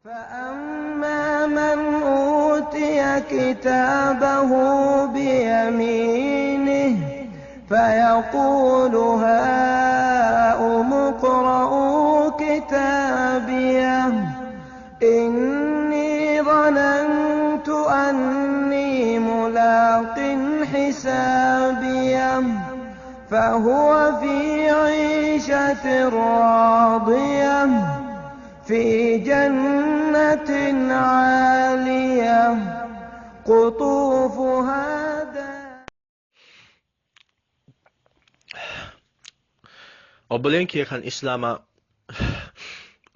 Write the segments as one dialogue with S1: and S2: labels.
S1: فأما من أوتي كتابه بيمينه فيقول هاؤم اقرءوا كتابيه إني ظننت أني ملاق حسابيه فهو في عيشة راضية في جنة عالية قطوفها دانية.
S2: Obboleen kiyya kan Islaamaa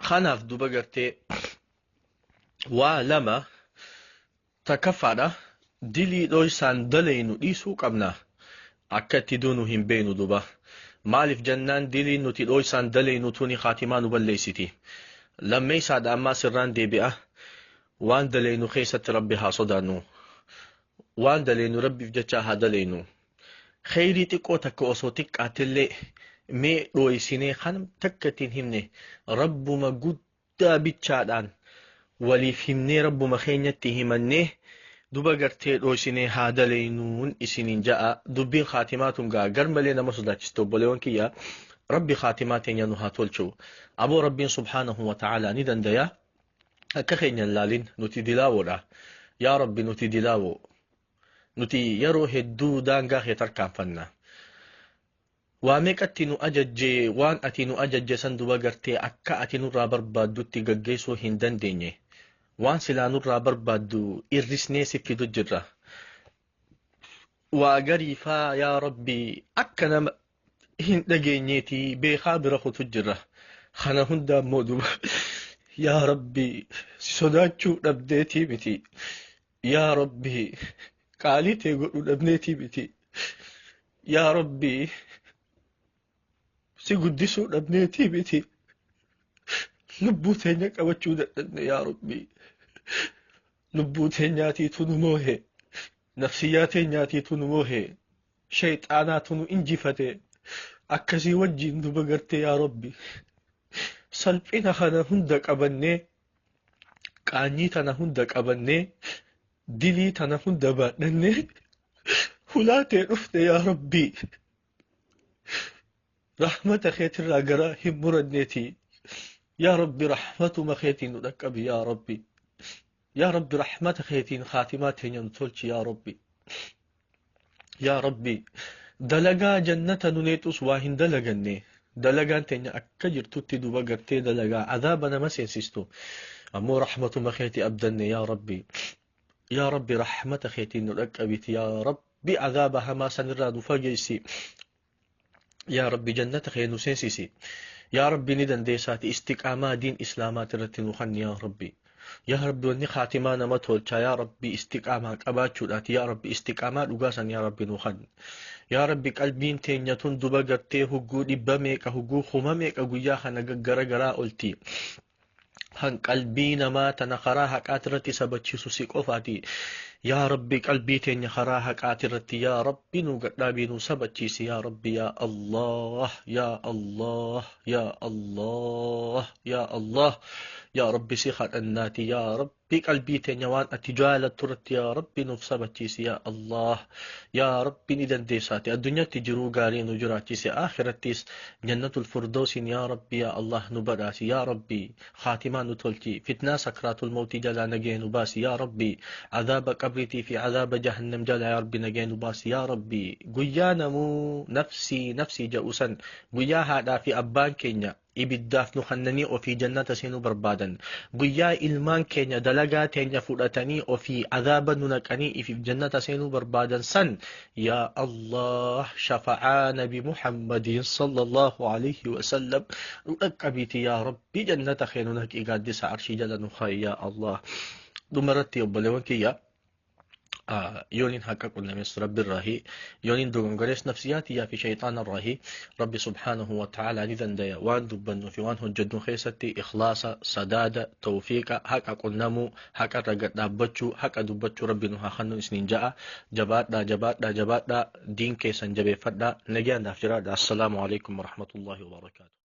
S2: kanaaf duba gartee waa lama takkaffaadha dilii dhoysaan dalaynu dhiisuu qabna akka itti duunu hin beeynu duba maaliif jennaan diliin nuti dhoysaan dalaynu tuni khaatimaa nu balleessiti lammeeysaadha ammaa sirraan deebi'a waan dalaynu keessatti rabbi haa sodaannu waan dalaynu rabbiif jecha haa dalaynu kheyrii xiqqoo takka osoo xiqqaatillee mee dhooysinee kan takka ittiin himne rabbuma guddaa bichaadhaan waliif himnee rabbuma keenyatti himannee duba gartee dhooysinee haa dalaynuun isiniin ja'a dubbiin khaatimaa tun gaa gar malee nama sodaachisti obboleewwan kiyya rabbi khaatimaa teenya nu haa tolchu aboo rabbiin subhaanahu wa ta'aalaa ni dandaya akka keenya hin laalin nuti dilaawoodha yaa rabbi nuti dilaawoo nuti yeroo hedduu daangaa kee tarkaanfanna waa meeqatti nu ajajje waan ati nu ajajje san duba gartee akka ati nurraa barbaaddutti gaggeessuu hin dandeenye waan silaa nurraa barbaaddu irrisnee si fidu jirra waa gariifaa yaa rabbi akka nama hin dhageenyeeti beekaa bira kutu jirra kana hunda immoo duba yaa rabbi si sodaachuu dhabdeetii miti yaa rabbi qaalii tee godhuu dhabneetii miti yaa rabbi si guddisuu dhabneetii miti lubbuu teenya qabachuu dadhabne yaa rabbi lubbuu teenyaatiitu nu moohe nafsiyyaa teenyaatiitu nu moohe shayxaanaatu nu injifate akkasii wajjiin duba gartee yaa rabbi salphina kana hunda qabannee qaanyii tana hunda qabannee dilii tana hunda baadhannee hulaa tee dhufte yaa rabbi rahmata keetirraa gara hin muranneeti yaa rabbi rahmatuma keetiin nu dhaqqabi yaa rabbi yaa rabbi rahmata keetiin khaatimaa teenya nu tolchi yaa rabbi yaa rabbi dalagaa jannata nu neexus waa hin dalaganne dalagaan teenya akka jirtutti duba gartee dalagaa adaaba nama seensistu ammoo rahmatuma keeti abdanne yaa rabbi yaa rabbi rahmata keetiin nu dhaqqabiti yaa rabbi adaaba hamaa sanirraa nu fageessi yaa rabbi jannata kee nu seensisi yaa rabbi ni dandeessaati istiqaamaa diin islaamaati irratti nu kanni yaa rabbi yaa rabbi wanni khaatimaa nama tolcha yaa rabbi istiqaamaa qabaachuudhaati yaa rabbi istiqaamaa dhugaa san yaa rabbi nu kanni yaa rabbi qalbiin teenya tun duba gartee hugguu dhibba meeqa hugguu kuma meeqa guyyaa kana gaggara garaa olti han qalbii namaa tana karaa haqaati irratti sabachiisu si qofaati yaa rabbi qalbii teenya karaa haqaati irratti yaa rabbi nu gadhaabii nu sabachiisi yaa rabbi yaa allah yaa allah yaa allah yaa allah yaa rabbi si kadhannaati yaa rabbi qalbii teenya waan ati jaalattu irratti yaa rabbi nuuf sabachiisi yaa allah yaa rabbi ni dandeessaati addunyaatti jiruu gaarii nu jiraachise akhirattis jannatul firdawsiin yaa rabbi yaa allah nu badhaasi yaa rabbi khaatimaa nu tolchi fitnaa sakraatul mawtii jalaa nagee nu baasi yaa rabbi cadaaba qabriitii fi cadaaba jahannam jalaa yaa rabbi nagee nu baasi yaa rabbi guyyaa namuu nafsii nafsii jedhu san guyyaa haadhaa fi abbaan keenya ibiddaaf nu kannanii ofii jannata seenuu barbaadan guyyaa ilmaan keenya dalagaa teenya fudhatanii ofii adaaba nu naqanii ifiif jannata seenuu barbaadan san yaa allah shafa'aa nabi muhammadiin sallallahu alayhi wasallam nu dhaqqabiiti yaa rabbi jannata kee nu naqii gaaddisa arshii jala nu kaa'i yaa allah dhumarratti obboleewwan kiyya yooniin haqa qunnames rabbi irraahi yooniin dogongores nafsiyaatiyyaa fi shayxaana irraahi rabbi subhaanahu wa ta'aalaa ni dandaya waan dubbannu fi waan hojjennu keessatti ikhlaasa sadaada tawfiiqa haqa qunnamuu haqa irra gad dhaabbachuu haqa dubbachuu rabbi nu haa kennu isiniin ja'a jabaadhaa jabaadhaa jabaadhaa diin keessan jabeeffadhaa nagayaan naaf jiraadha assalaamu alaikum warahmatullaahi wabarakaatu.